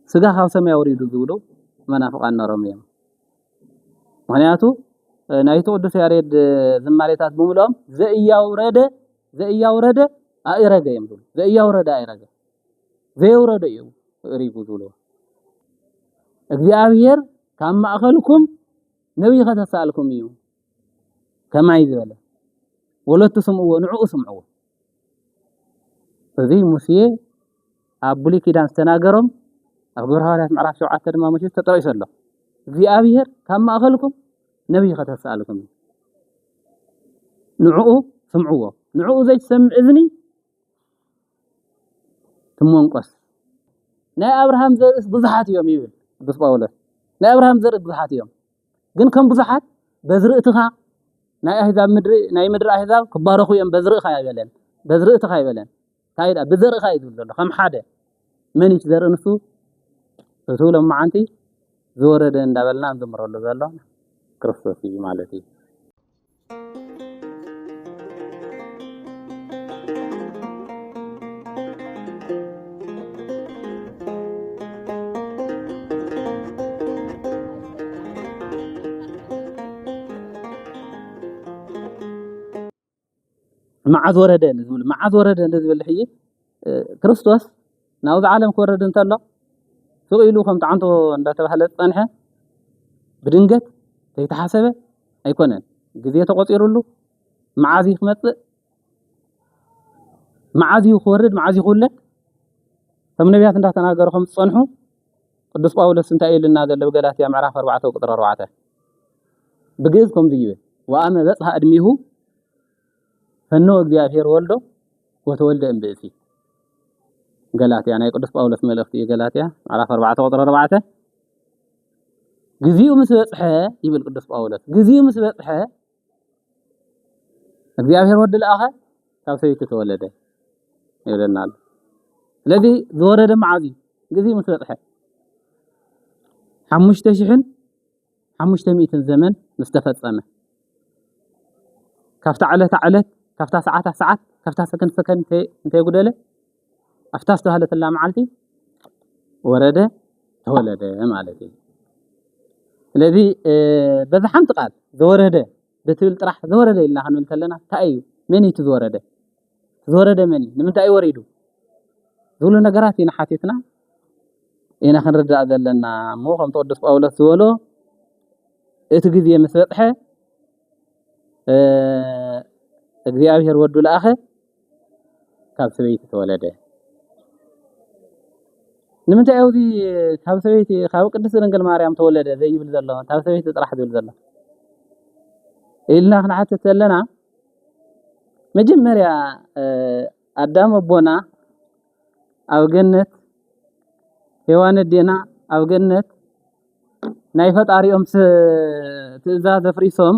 ስጋ ካብ ሰማይ ኣውሪዱ ዝብሉ መናፍቃን ነሮም እዮም። ምክንያቱ ናይቲ ቅዱስ ያሬድ ዝማሬታት ብምልኦም ዘእያውረደ ዘእያውረደ ኣእረገ እዮም ዝብሉ። ዘእያውረደ ኣእረገ፣ ዘየውረደ እዩ እሪጉ ዝብሉ። እግዚኣብሔር ካብ ማእኸልኩም ነቢይ ከተሳልኩም እዩ፣ ከማይ ዝበለ፣ ወለቱ ስምዕዎ፣ ንዕኡ ስምዕዎ። እዚ ሙሴ ኣብ ብሉይ ኪዳን ዝተናገሮም ኣብ ግብረ ሃዋርያት ምዕራፍ ሸውዓተ ድማ መሲሉ ተጠቂሱ ኣሎ። እግዚኣብሔር ካብ ማእኸልኩም ነቢይ ከተሳልኩም እዩ፣ ንዕኡ ስምዕዎ፣ ንዕኡ ዘይትሰምዕ እዝኒ ትመንቆስ። ናይ ኣብርሃም ዘርእስ ብዙሓት እዮም ይብል ቅዱስ ጳውሎስ። ናይ ኣብርሃም ዘርኢ ብዙሓት እዮም፣ ግን ከም ብዙሓት በዝርእትኻ ናይ ኣህዛብ ምድሪ፣ ናይ ምድሪ ኣህዛብ ክባረኹ እዮም በዝርእኻ ኣይበለን፣ በዝርእትኻ ኣይበለን። እንታይ ኢላ? ብዘርእኻ እዩ ዝብል ዘሎ። ከም ሓደ መን እዩ ዘርኢ ንሱ? እቱ ሎማዓንቲ ዝወረደ እንዳበልና እንዝምረሉ ዘሎ ክርስቶስ እዩ ማለት እዩ። መዓዝ ወረደ ንዝብል፣ መዓዝ ወረደ ንዝብል ሕጂ፣ እ፣ ክርስቶስ ናብዚ ዓለም ክወርድ እንተሎ ስቕ ኢሉ ከም ጣዕንቶ እንዳተባህለ ዝጸንሐ ብድንገት ዘይተሓሰበ ኣይኮነን። ግዜ ተቖጺሩሉ፣ መዓዝ እዩ ክመጽእ፣ መዓዝ እዩ ክወርድ፣ መዓዝ እዩ ክውለድ፣ ከም ነቢያት እንዳተናገሩ ከም ዝጸንሑ ቅዱስ ጳውሎስ እንታይ ኢሉና ዘሎ? ብገላትያ ምዕራፍ ኣርባዕተ ቁጽሪ ኣርባዕተ፣ ብግእዝ ከምዚ ይብል፣ "ወአመ በጽሐ ዕድሜሁ ፈነወ እግዚኣብሔር ወልዶ ወተወልደ እምብእሲ።" ገላትያ፣ ናይ ቅዱስ ጳውሎስ መልእኽቲ እዩ። ገላትያ ምዕራፍ ኣርባዕተ ቁጽሪ ኣርባዕተ፣ "ግዚኡ ምስ በጽሐ" ይብል ቅዱስ ጳውሎስ፣ "ግዚኡ ምስ በጽሐ እግዚኣብሔር ወዲ ለኣኸ፣ ካብ ሰበይቲ ተወለደ" ይብለና ኣሎ። ስለዚ ዝወረደ መዓዝ እዩ? ግዚኡ ምስ በጽሐ፣ ሓሙሽተ ሽሕን ሓሙሽተ ሚእትን ዘመን ምስ ተፈጸመ፣ ካብታ ዕለታ ዕለት፣ ካብታ ሰዓታ ሰዓት፣ ካብታ ሰከንድ ሰከንድ እንተ-፣ እንተይጉደለ፣ ኣብታ ዝተባህለትላ መዓልቲ ወረደ፣ ተወለደ ማለት እዩ። ስለዚ፣ እ፣ በዛ ሓንቲ ቃል ዘወረደ ብትብል ጥራሕ ዘወረደ ኢልና ክንብል ከለና፣ እንታይ እዩ? መን እዩ እቲ ዝወረደ? ዝወረደ መን እዩ? ንምንታይ እዩ ወሪዱ? ዝብሉ ነገራት ኢና ሓቲትና ኢና ክንርዳእ ዘለና። እሞ ከምቲ ቅዱስ ጳውሎስ ዝበሎ፣ እቲ ግዜ ምስ በጽሐ፣ እ፣ እግዚኣብሔር ወዱ ለኣኸ፣ ካብ ሰበይቲ ተወለደ። ንምንታይ እዩ እዚ ካብ ሰበይቲ፣ ካብ ቅድስቲ ድንግል ማርያም ተወለደ ዘይብል ዘሎ፣ ካብ ሰበይቲ ጥራሕ ዝብል ዘሎ? ኢልና ክንሓትት ከለና፣ መጀመርያ፣ እ፣ ኣዳም ኣቦና ኣብ ገነት፣ ሄዋን ኣዴና ኣብ ገነት ናይ ፈጣሪኦም ስ-፣ ትእዛዝ ኣፍሪሶም፣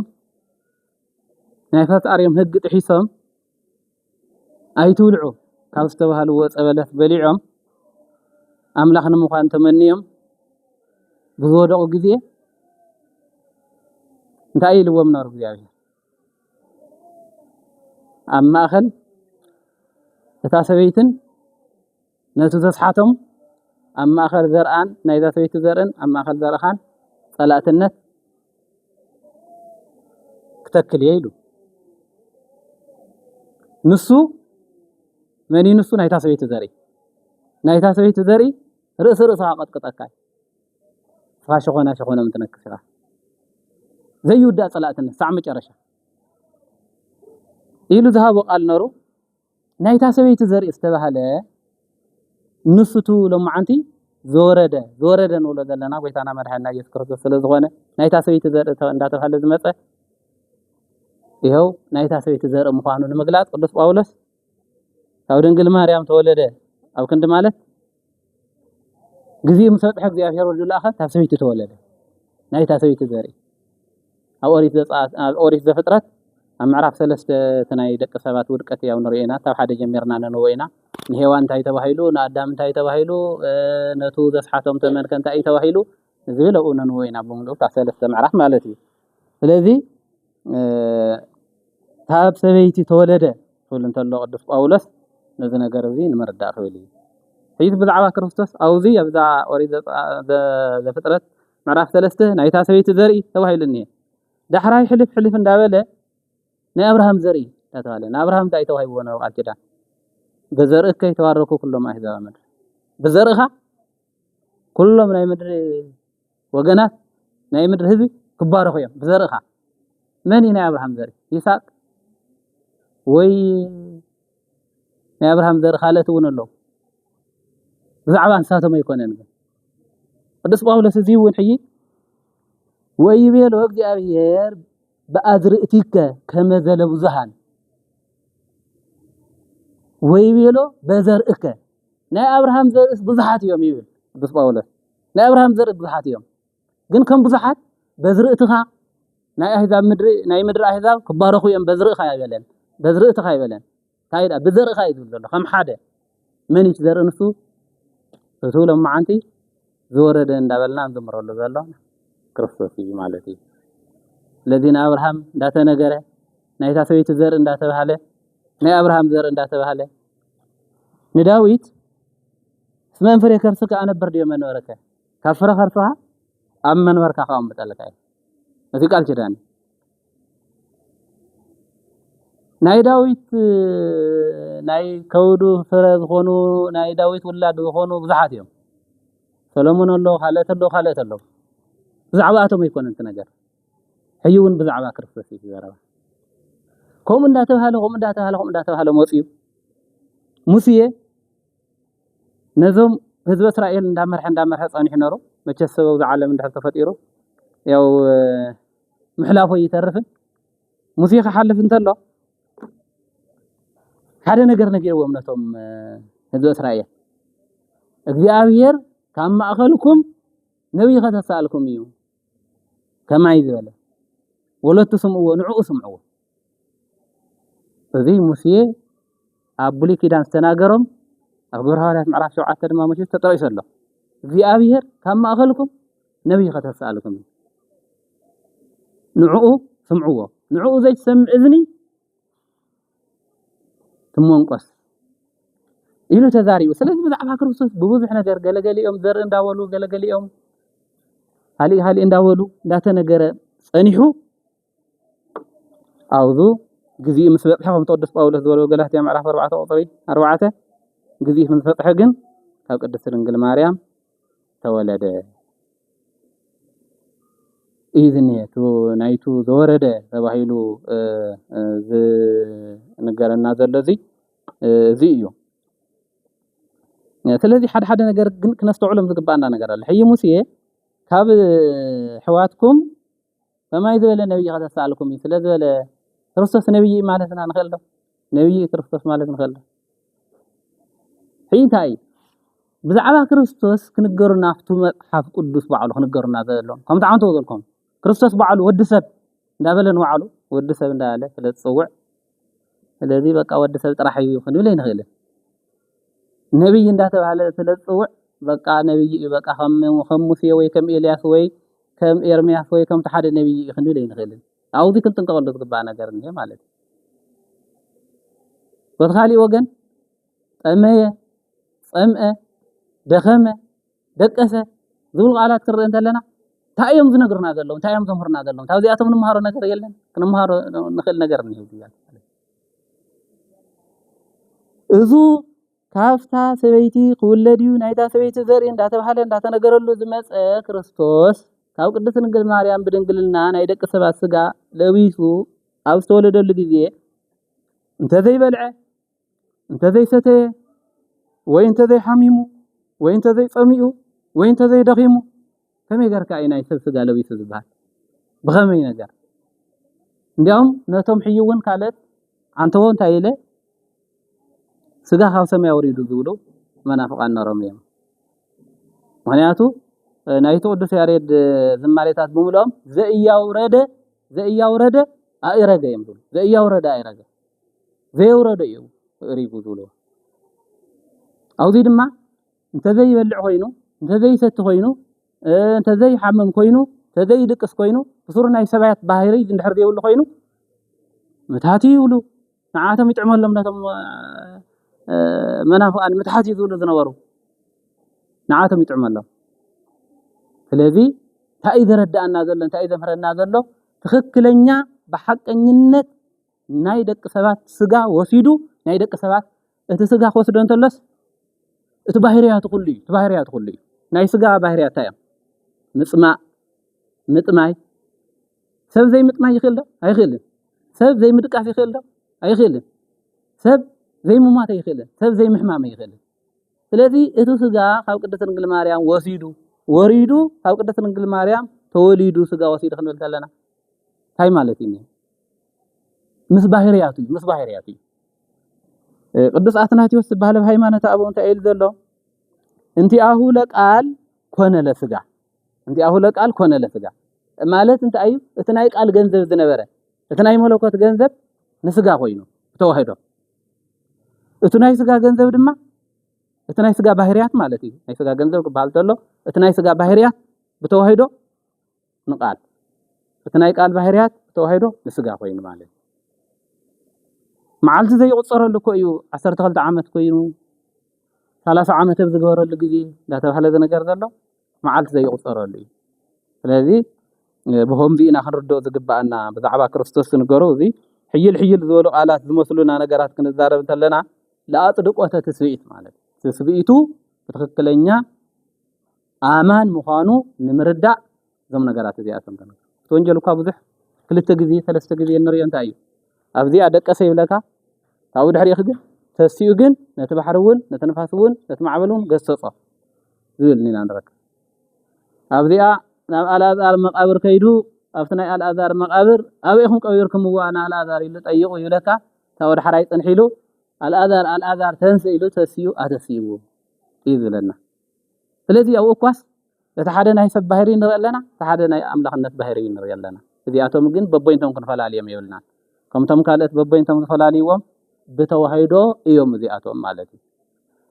ናይ ፈጣሪኦም ህጊ ጥሒሶም፣ "ኣይትብልዑ" ካብ ዝተባህልዎ ዕፀ በለስ በሊዖም፣ ኣምላኽ ንምዃን ተመንዮም ብዝወደቑ ግዜ፣ እንታይ ኢልዎም ነሩ እግዚኣብሔር? ኣብ ማእኸል እታ ሰበይትን ነቲ ዘስሓቶም፣ ኣብ ማእኸል ዘርኣን ናይዛ ሰበይቲ ዘርእን ኣብ ማእኸል ዘርእኻን ጸላእትነት ክተክል እየ ኢሉ። ንሱ መን እዩ? ንሱ ናይታ ሰበይቲ ዘርኢ። ናይታ ሰበይቲ ዘርኢ ርእሲ ርእስኻ ቀጥቅጠካ እዩ። ንስኻ ሸኾና ሸኾና ምትነክስ ኢኻ። ዘይውዳእ ጸላእትነት ሳዕ መጨረሻ ኢሉ ዝሃቦ ቃል ነሩ። ናይታ ሰበይቲ ዘርኢ ዝተባህለ ንሱ እቲ ሎማዓንቲ ዝወረደ፣ ዝወረደ ንብሎ ዘለና ጎይታና መድሓኒና ኢየሱስ ክርስቶስ ስለ ዝኾነ፣ ናይታ ሰበይቲ ዘርኢ ተ-፣ እንዳተባህለ ዝመጸ፣ ይኸው ናይታ ሰበይቲ ዘርኢ ምዃኑ ንምግላጽ ቅዱስ ጳውሎስ ካብ ድንግል ማርያም ተወለደ ኣብ ክንዲ ማለት፣ ግዜኡ ምስ በጽሐ እግዚኣብሔር ወልዱ ለኣኸ፣ ካብ ሰበይቲ ተወለደ። ናይታ ሰበይቲ ዘርኢ። ኣብ ኦሪት ዘጸኣት-፣ ኣብ ኦሪት ዘፍጥረት ኣብ ምዕራፍ ሰለስተ እቲ ናይ ደቂ ሰባት ውድቀት ያው ንሪኦ ኢና። ካብ ሓደ ጀሚርና ነንዎ ኢና። ንሄዋን እንታይ ተባሂሉ፣ ንኣዳም እንታይ ተባሂሉ፣ እ፣ ነቱ ዘስሓቶም ተመን ከ እንታይ እዩ ተባሂሉ፣ ዝብል ኣብኡ ነንዎ ኢና ብምልኡ፣ ካብ ሰለስተ ምዕራፍ ማለት እዩ። ስለዚ፣ እ፣ ካብ ሰበይቲ ተወለደ ክብል እንተሎ ቅዱስ ጳውሎስ ነዚ ነገር እዚ ንምርዳእ ክብል እዩ። ሕይት ብዛዕባ ክርስቶስ ኣብዚ ኣብዛ ኦሪት ዘፍጥረት ምዕራፍ ሰለስተ ናይታ ሰበይቲ ዘርኢ ተባሂሉ እኒሀ። ዳሕራይ ሕልፍ ሕልፍ እንዳበለ ናይ ኣብርሃም ዘርኢ እንዳተባለ፣ ንኣብርሃም እንታይ ተዋሂብዎ ነበረ ቃል ኪዳን? ብዘርእከ ይተባረኩ ኩሎም ኣህዛብ ምድሪ። ብዘርእኻ ኩሎም ናይ ምድሪ ወገናት ናይ ምድሪ ህዝቢ ክባረኹ እዮም ብዘርእኻ። መን እዩ ናይ ኣብርሃም ዘርኢ? ይስሐቅ ወይ ናይ ኣብርሃም ዘርኢ ካልኦት እውን ኣለዉ። ብዛዕባ ንሳቶም ኣይኮነን ግን ቅዱስ ጳውሎስ እዚ እውን ሕጂ ወይቤሎ እግዚኣብሔር ብኣዝርእቲከ ከመ ዘለብዙሃን ወይቤሎ በዘርእከ ናይ ኣብርሃም ዘርእስ ብዙሓት እዮም ይብል ቅዱስ ጳውሎስ። ናይ ኣብርሃም ዘርኢ ብዙሓት እዮም ግን ከም ብዙሓት በዝርእትኻ ናይ ኣህዛብ ምድሪ ናይ ምድሪ ኣህዛብ ክባረኹ እዮም በዝርእኻ ኣይበለን። በዝርእትኻ ኣይበለን። እንታይ ደኣ ብዘርእኻ እዩ ዝብል ዘሎ ከም ሓደ መን እዩ ዘርኢ ንሱ እቲ ሎመዓንቲ ዝወረደ እንዳበልና ንዝምረሉ ዘሎ ክርስቶስ እዩ ማለት እዩ። ስለዚ ንኣብርሃም እንዳተነገረ ናይታ ሰበይቲ ዘርኢ እንዳተባሃለ ናይ ኣብርሃም ዘርኢ እንዳተባሃለ ንዳዊት እስመ እንፍሬ ከርስከ ኣነብር ድዮ መንበርከ ካብ ፍረ ከርስኻ ኣብ መንበርካ ከቐምጠልካ እዩ። እቲ ቃል ኪዳን ናይ ዳዊት ናይ ከውዱ ፍረ ዝኾኑ ናይ ዳዊት ውላድ ዝኾኑ ብዙሓት እዮም። ሰሎሞን ኣሎ፣ ካልኦት ኣሎ፣ ካልኦት ኣሎ። ብዛዕባኣቶም ኣይኮነን እቲ ነገር። ሕጂ እውን ብዛዕባ ክርስቶስ እዩ ዝዛረባ። ከምኡ እንዳተባሃለ ከምኡ እንዳተባሃለ ከምኡ እንዳተባሃለ መፅዩ ሙሴ ነዞም ህዝበ እስራኤል እንዳመርሐ እንዳመርሐ ፀኒሑ ነሩ። መቸስ ሰብ ኣብዚ ዓለም እንድሕር ተፈጢሩ ያው ምሕላፎ ይተርፍን ሙሴ ክሓልፍ እንተሎ ሓደ ነገር ነጊርዎም ነቶም ህዝበ እስራኤል እግዚኣብሔር ካብ ማእኸልኩም ነቢይ ከተሳልኩም እዩ ከማይ ዝበለ ወለቱ ስምዕዎ ንዕኡ ስምዕዎ። እዚ ሙሴ ኣብ ብሉይ ኪዳን ዝተናገሮም ኣብ ግብረ ሃዋርያት ምዕራፍ ሸውዓተ ድማ መቸስ ተጠቂሱ ኣሎ። እግዚኣብሔር ካብ ማእኸልኩም ነቢይ ከተሳልኩም እዩ። ንዕኡ ስምዕዎ። ንዕኡ ዘይትሰምዕ እዝኒ ትሞንቆስ ኢሉ ተዛሪቡ። ስለዚ ብዛዕባ ክርስቶስ ብብዙሕ ነገር ገለገሊኦም ዘርኢ እንዳበሉ ገለገሊኦም ሃሊእ ሃሊእ እንዳበሉ እንዳተነገረ ፀኒሑ ኣብዙ ግዜኡ ምስ በፅሐ ከምቲ ቅዱስ ጳውሎስ ዝበሎ ገላትያ ምዕራፍ ኣርባዕተ ቁፅሪ ኣርባዕተ ግዜኡ ምስ በፅሐ ግን ካብ ቅድስት ድንግል ማርያም ተወለደ እዩ ዝኒሀ። እቲ ናይቱ ዘወረደ ተባሂሉ ዝንገረና ዘሎ እዚ እዚ እዩ። ስለዚ ሓደ ሓደ ነገር ግን ክነስተውዕሎም ዝግባኣና ነገር ኣሎ። ሕጂ ሙሴ ካብ ኣሕዋትኩም ከማይ ዝበለ ነቢይ ከተሳእልኩም እዩ ስለ ዝበለ ክርስቶስ ነቢይ እዩ ማለትና ንኽእል ዶ? ነቢይ እዩ ክርስቶስ ማለት ንኽእል ዶ? ሕጂ እንታይ እዩ? ብዛዕባ ክርስቶስ ክንገሩና ኣብቲ መጽሓፍ ቅዱስ ባዕሉ ክንገሩና ዘለዎም ከምቲ ዓንተው ዘልኩም ክርስቶስ ባዕሉ ወዲ ሰብ እንዳበለ ንባዕሉ ወዲ ሰብ እንዳበለ ስለ ዝጽውዕ ስለዚ በቃ ወዲ ሰብ ጥራሕ እዩ ክንብል ኣይንኽእልን። ነቢይ እንዳተባህለ ስለ ዝፅውዕ በቃ ነቢይ እዩ በቃ ከም ከም ሙሴ ወይ ከም ኤልያስ ወይ ከም ኤርምያስ ወይ ከምቲ ሓደ ነቢይ እዩ ክንብል ኣይንኽእልን። ኣብዚ ክንጥንቀቐሉ ዝግባእ ነገር እኒሀ ማለት እዩ። በቲ ካሊእ ወገን ጠመየ፣ ፀምአ፣ ደኸመ፣ ደቀሰ ዝብሉ ቃላት ክንርኢ እንተለና እንታይ እዮም ዝነግሩና ዘለዉ? እንታይ እዮም ዘምህሩና ዘለዉ? ካብዚኣቶም ንምሃሮ ነገር የለን። ክንምሃሮ ንኽእል ነገር እኒሀ። እዙ ካብታ ሰበይቲ ክውለድ እዩ፣ ናይታ ሰበይቲ ዘርኢ እንዳተባህለ እንዳተነገረሉ ዝመፀ ክርስቶስ ካብ ቅድስት ድንግል ማርያም ብድንግልና ናይ ደቂ ሰባት ስጋ ለቢሱ ኣብ ዝተወለደሉ ግዜ እንተዘይበልዐ እንተዘይሰተየ ወይ እንተዘይሓሚሙ ወይ እንተዘይፀሚኡ ወይ እንተዘይደኺሙ ከመይ ገርካ እዩ ናይ ሰብ ስጋ ለቢሱ ዝበሃል? ብኸመይ ነገር? እንዲያውም ነቶም ሕጂ እውን ካልኦት ኣንተዎ እንታይ ኢለ ስጋ ካብ ሰማይ ኣውሪዱ ዝብሉ መናፍቃን ነሮም እዮም። ምክንያቱ ናይቲ ቅዱስ ያሬድ ዝማሬታት ብምልኦም ዘእያውረደ ዘእያውረደ ኣእረገ እዮም ዝብሉ። ዘእያውረደ ኣእረገ ዘየውረደ እዩ እሪጉ ዝብልዎ። ኣብዚ ድማ እንተዘይበልዕ ኮይኑ እንተዘይሰቲ ኮይኑ እንተዘይሓምም ኮይኑ እንተዘይድቅስ ኮይኑ ብስሩ ናይ ሰብኣያት ባህሪ እንድሕር ዘይብሉ ኮይኑ ምትሃት እዩ ይብሉ። ንዓቶም ይጥዕመሎም ነቶም መናፍቃን ምትሓት እዩ ዝብሉ ዝነበሩ። ንዓቶም ይጥዕመሎም። ስለዚ እንታይ እዩ ዘረዳእና ዘሎ፣ እንታይ እዩ ዘምህረና ዘሎ? ትኽክለኛ ብሓቀኝነት ናይ ደቂ ሰባት ስጋ ወሲዱ፣ ናይ ደቂ ሰባት እቲ ስጋ ክወስዶ እንተሎስ እቲ ባህርያቱ ኩሉ እዩ፣ እቲ ባህርያቱ ኩሉ እዩ። ናይ ስጋ ባህርያት እንታይ እዮም? ምጽማእ፣ ምጥማይ። ሰብ ዘይምጥማይ ይኽእል ዶ? ኣይኽእልን። ሰብ ዘይምድቃስ ይኽእል ዶ? ኣይኽእልን። ሰብ ዘይምሟት ኣይኽእልን። ሰብ ዘይምሕማም ኣይኽእልን። ስለዚ እቲ ስጋ ካብ ቅድስት ድንግል ማርያም ወሲዱ፣ ወሪዱ ካብ ቅድስት ድንግል ማርያም ተወሊዱ ስጋ ወሲዱ ክንብል ከለና እንታይ ማለት እዩ? ምስ ባህርያቱ እዩ፣ ምስ ባህርያቱ እዩ። እ፣ ቅዱስ ኣትናቴዎስ ዝበሃል ኣብ ሃይማኖተ ኣበው እንታይ ኢሉ ዘሎ? "እንቲኣሁ ለቃል ኮነ ለስጋ፣ እንቲኣሁ ለቃል ኮነ ለስጋ" ማለት እንታይ እዩ? እቲ ናይ ቃል ገንዘብ ዝነበረ፣ እቲ ናይ መለኮት ገንዘብ ንስጋ ኮይኑ ብተዋህዶ፣ እቲ ናይ ስጋ ገንዘብ ድማ፣ እቲ ናይ ስጋ ባህርያት ማለት እዩ። ናይ ስጋ ገንዘብ ክበሃል ተሎ፣ እቲ ናይ ስጋ ባህርያት ብተዋህዶ ንቃል፣ እቲ ናይ ቃል ባህርያት ብተዋህዶ ንስጋ ኮይኑ ማለት እዩ። መዓልቲ ዘይቁጸረሉ እኮ እዩ። ዓሰርተ ክልተ ዓመት ኮይኑ፣ ሰላሳ ዓመት ኣብ ዝገበረሉ ግዜ እንዳተባህለ ዝነገር ዘሎ መዓልቲ ዘይቁጸረሉ እዩ። ስለዚ፣ እ፣ ብኸምዚ ኢና ክንርድኦ ዝግባኣና። ብዛዕባ ክርስቶስ ዝንገሩ፣ እዚ ሕይል ሕይል ዝበሉ ቃላት ዝመስሉና ነገራት ክንዛረብ እንተለና፣ ለኣጽድቆተ ትስብእት ማለት እዩ። ትስብእቱ ብትኽክለኛ ኣማን ምዃኑ ንምርዳእ እዞም ነገራት እዚኣቶም ተነግሩ። እቲ ወንጀል እኳ ብዙሕ፣ ክልተ ግዜ፣ ሰለስተ ግዜ እንሪኦ እንታይ እዩ? ኣብዚኣ ደቀሰ ይብለካ፣ ካብኡ ድሕሪኡ ግን ተሲኡ ግን ነቲ ባሕሪ እውን፣ ነቲ ንፋስ እውን፣ ነቲ ማዕበል እውን ገሰጾ ዝብል ኢና ንረክብ። ኣብዚኣ ናብ ኣልኣዛር መቃብር ከይዱ፣ ኣብቲ ናይ ኣልኣዛር መቃብር፣ "ኣበይ ኢኹም ቀቢርኩምዎ ንኣልኣዛር?" ኢሉ ጠይቑ ይብለካ። እታ ወደ ሓራይ ጽንሕ ኢሉ፣ "ኣልኣዛር፣ ኣልኣዛር ተንስ" ኢሉ ተሲኡ ኣተሲእዎ እዩ ዝብለና። ስለዚ ኣብኡ እኳስ እቲ ሓደ ናይ ሰብ ባህሪ ንርኢ ኣለና፣ እቲ ሓደ ናይ ኣምላኽነት ባህሪ ንርኢ ኣለና። እዚኣቶም ግን በቦይንቶም ክንፈላልዮም የብልናን። ከምቶም ካልኦት በቦይንቶም ዝፈላልይዎም ብተዋህዶ እዮም እዚኣቶም ማለት እዩ።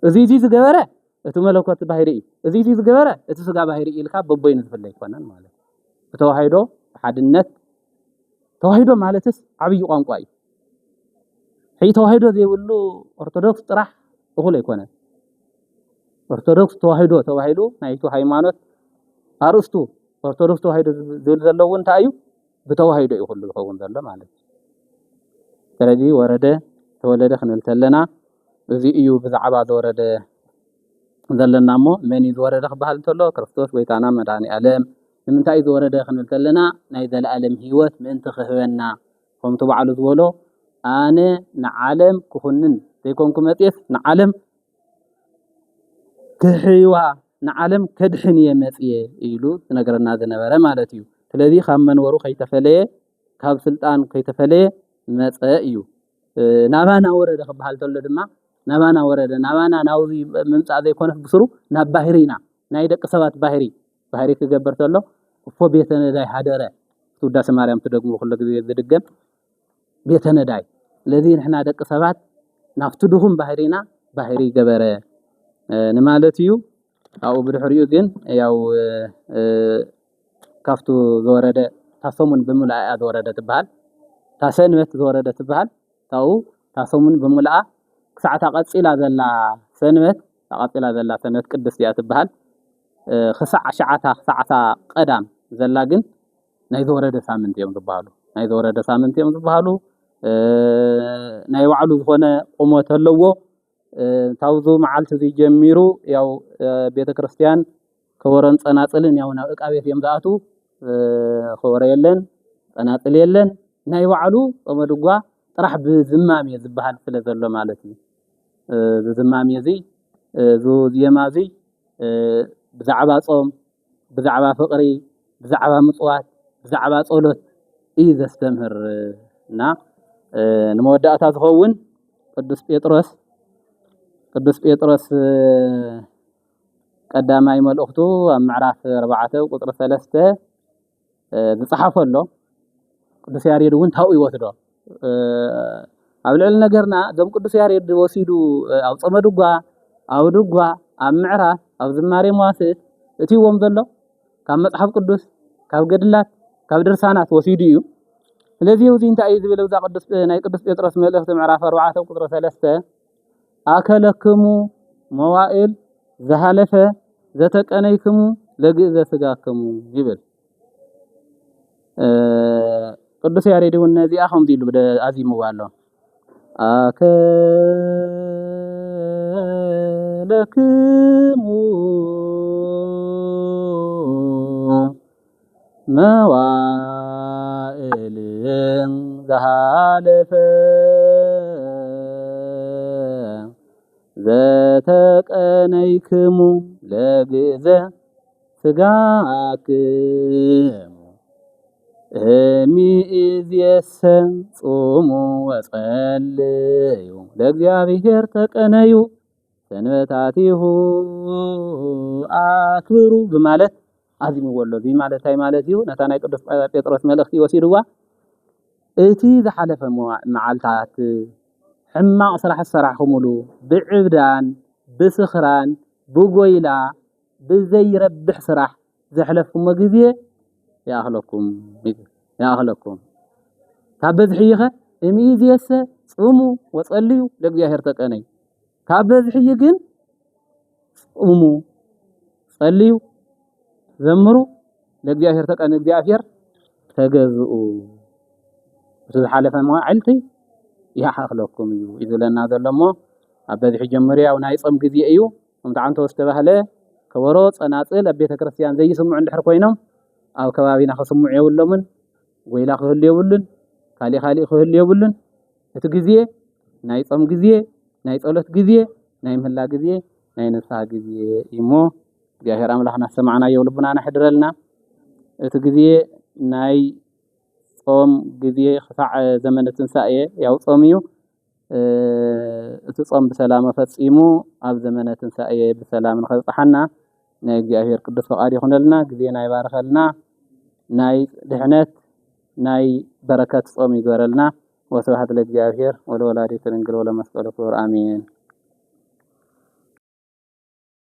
እዚ፣ እዚ ዝገበረ እቲ መለኮት ባህሪ እዩ፣ እዚ፣ እዚ ዝገበረ እቲ ስጋ ባህሪ እዩ ኢልካ በቦይኑ ዝፍለ ኣይኮነን ማለት እዩ። ብተዋህዶ ብሓድነት፣ ተዋህዶ ማለትስ ዓብዪ ቋንቋ እዩ። ሕጂ ተዋህዶ ዘይብሉ ኦርቶዶክስ ጥራሕ እኹል ኣይኮነን። ኦርቶዶክስ ተዋህዶ ተባሂሉ ናይቲ ሃይማኖት ኣርእስቱ ኦርቶዶክስ ተዋህዶ ዝብል ዘሎ እውን እንታይ እዩ? ብተዋህዶ እዩ ኩሉ ዝኸውን ዘሎ ማለት እዩ። ስለዚ ወረደ ተወለደ ክንብል ተለና እዚ እዩ ብዛዕባ ዝወረደ ዘለና እሞ፣ መን እዩ ዝወረደ ክበሃል እንተሎ፣ ክርስቶስ ጎይታና መድኃኔ ዓለም። ንምንታይ እዩ ዝወረደ ክንብል ከለና፣ ናይ ዘለኣለም ህይወት ምእንቲ ክህበና፣ ከምቲ ባዕሉ ዝበሎ፣ "ኣነ ንዓለም ክኹንን ዘይኮንኩ መጽኤስ፣ ንዓለም ክሕይዋ፣ ንዓለም ከድሕን እየ መጽየ" ኢሉ ዝነግረና ዝነበረ ማለት እዩ። ስለዚ ካብ መንበሩ ከይተፈለየ፣ ካብ ስልጣን ከይተፈለየ መጸ እዩ። እ፣ ናባና ወረደ ክበሃል ተሎ ድማ፣ ናባና ወረደ፣ ናባና ናብዚ ምምጻእ ዘይኮነስ ብስሩ ናብ ባህሪና፣ ናይ ደቂ ሰባት ባህሪ፣ ባህሪ ክገብር ተሎ፣ እፎ ቤተ ነዳይ ሃደረ፣ እቲ ውዳሴ ማርያም ትደግሞ ኩሎ ግዜ ዝድገም፣ ቤተ ነዳይ። ስለዚ ንሕና ደቂ ሰባት ናብቲ ድኹም ባህሪና ባህሪ ገበረ፣ እ፣ ንማለት እዩ። ኣብኡ ብድሕሪኡ ግን ያው፣ እ፣ እ፣ ካብቱ ዝወረደ፣ እታ ሰሙን ብምልኣ እያ ዝወረደ ትበሃል። እታ ሰንበት ዝወረደ ትበሃል። ካብኡ እታ ሰሙን ብምልኣ ክሳዕ እታ ቀጺላ ዘላ ሰንበት፣ እታ ቀጺላ ዘላ ሰንበት ቅድስቲ እያ ትበሃል። እ፣ ክሳዕ ሽዓታ፣ ክሳዕ እታ ቀዳም ዘላ ግን ናይ ዝወረደ ሳምንት እዮም ዝበሃሉ። ናይ ዝወረደ ሳምንት እዮም ዝበሃሉ። እ፣ ናይ ባዕሉ ዝኾነ ቁመት ኣለዎ። እ፣ ካብዚ መዓልቲ እዚ ጀሚሩ ያው፣ እ፣ ቤተ ክርስቲያን ከበሮን ጸናጽልን ያው ናብ ዕቃ ቤት እዮም ዝኣትዉ። እ፣ ከበሮ የለን፣ ጸናጽል የለን። ናይ ባዕሉ ጾመ ድጓ ጥራሕ ብዝማም እየ ዝበሃል ስለ ዘሎ ማለት እዩ። እ፣ እዚ ዝማም እዚ፣ እ፣ እዚ ዜማ እዚ፣ እ፣ ብዛዕባ ጾም፣ ብዛዕባ ፍቕሪ፣ ብዛዕባ ምጽዋት፣ ብዛዕባ ጸሎት እዩ ዘስተምህር። እና፣ እ፣ ንመወዳእታ ዝኸውን ቅዱስ ጴጥሮስ፣ ቅዱስ ጴጥሮስ፣ እ፣ ቀዳማይ መልእኽቱ ኣብ ምዕራፍ ኣርባዕተ ቁጽሪ ሰለስተ፣ እ፣ ዝጸሓፎ ኣሎ። ቅዱስ ያሬድ እውን ታው ይወስዶ። እ፣ ኣብ ልዕሊ ነገርና እዞም ቅዱስ ያሬድ ወሲዱ፣ እ፣ ኣብ ጾመ ድጓ፣ ኣብ ድጓ፣ ኣብ ምዕራፍ፣ ኣብ ዝማሬ መዋስእት እትይዎም ዘሎ ካብ መጽሓፍ ቅዱስ፣ ካብ ገድላት፣ ካብ ድርሳናት ወሲዱ እዩ። ስለዚ እዚ እንታይ እዩ ዝብል ኣብዛ ቅዱስ፣ ናይ ቅዱስ ጴጥሮስ መልእኽቲ ምዕራፍ ኣርባዕተ ቁጽሪ ሰለስተ፣ "ኣከለክሙ መዋእል ዝሃለፈ ዘተቀነይክሙ ለግእዘ ስጋክሙ ይብል። ቅዱስ ያሬድ እውን ነዚኣ ከምዚ ኢሉ ኣዚምዋ ኣሎ። ኣከለክሙ መዋእል ዝሃለፈ ዘተቀነይክሙ ለግእዘ ስጋክሙ እሚእዜሰ ጹሙ ወጸልዩ ለእግዚኣብሔር ተቀነዩ ሰንበታቲሁ ኣክብሩ ብማለት ኣዚምዎ ኣሎ። እዚ ማለት እንታይ ማለት እዩ? ነታ ናይ ቅዱስ ጴጥሮስ መልእኽቲ ወሲድዋ፣ እቲ ዝሓለፈ መዓልታት ሕማቕ ስራሕ ዝሰራሕኹምሉ ብዕብዳን ብስኽራን ብጎይላ ብዘይረብሕ ስራሕ ዘሕለፍኩሞ ግዜ ይኣኽለኩም ይኣኽለኩም። ካብ በዝሒ ይኸ እምይእዜሰ ጽሙ ወጸልዩ ለእግዚኣብሔር ተቀነዩ። ካብ በዝሒ ግን ጽሙ፣ ጸልዩ፣ ዘምሩ፣ ለእግዚኣብሔር ተቀን እግዚኣብሔር ተገዝኡ። እቲ ዝሓለፈ መዋዕልቲ ይሓኽለኩም እዩ እዩ ዝብለና ዘሎ እሞ ኣብ በዝሒ ጀምሩ። ያው ናይ ጾም ግዜ እዩ። ከምቲ ዓንቶ ዝተባህለ ከበሮ፣ ጸናጽል ኣብ ቤተ ክርስቲያን ዘይስምዑ እንድሕር ኮይኖም ኣብ ከባቢና ክስምዑ የብሎምን። ጎይላ ክህሉ የብሉን። ካሊእ ካሊእ ክህሉ የብሉን። እቲ ግዜ ናይ ጾም ግዜ፣ ናይ ጸሎት ግዜ፣ ናይ ምህላ ግዜ፣ ናይ ንስሓ ግዜ እዩሞ እግዚኣብሔር ኣምላኽ እናሰማዕናዮ ልቡናና ሕድረልና። እቲ ግዜ ናይ ጾም ግዜ ክሳዕ ዘመነ ትንሳኤ ያው ጾም እዩ። እቲ ጾም ብሰላም ፈጺሙ ኣብ ዘመነ ትንሳኤ ብሰላም ንኸብጽሓና ናይ እግዚኣብሔር ቅዱስ ፈቓድ ይኹነልና። ግዜና ይባርኸልና። ናይ ድሕነት ናይ በረከት ጾም ይግበረልና። ወስብሐት ለእግዚኣብሔር ወለወላዲቱ ድንግል ወለመስቀሉ ክቡር ኣሜን።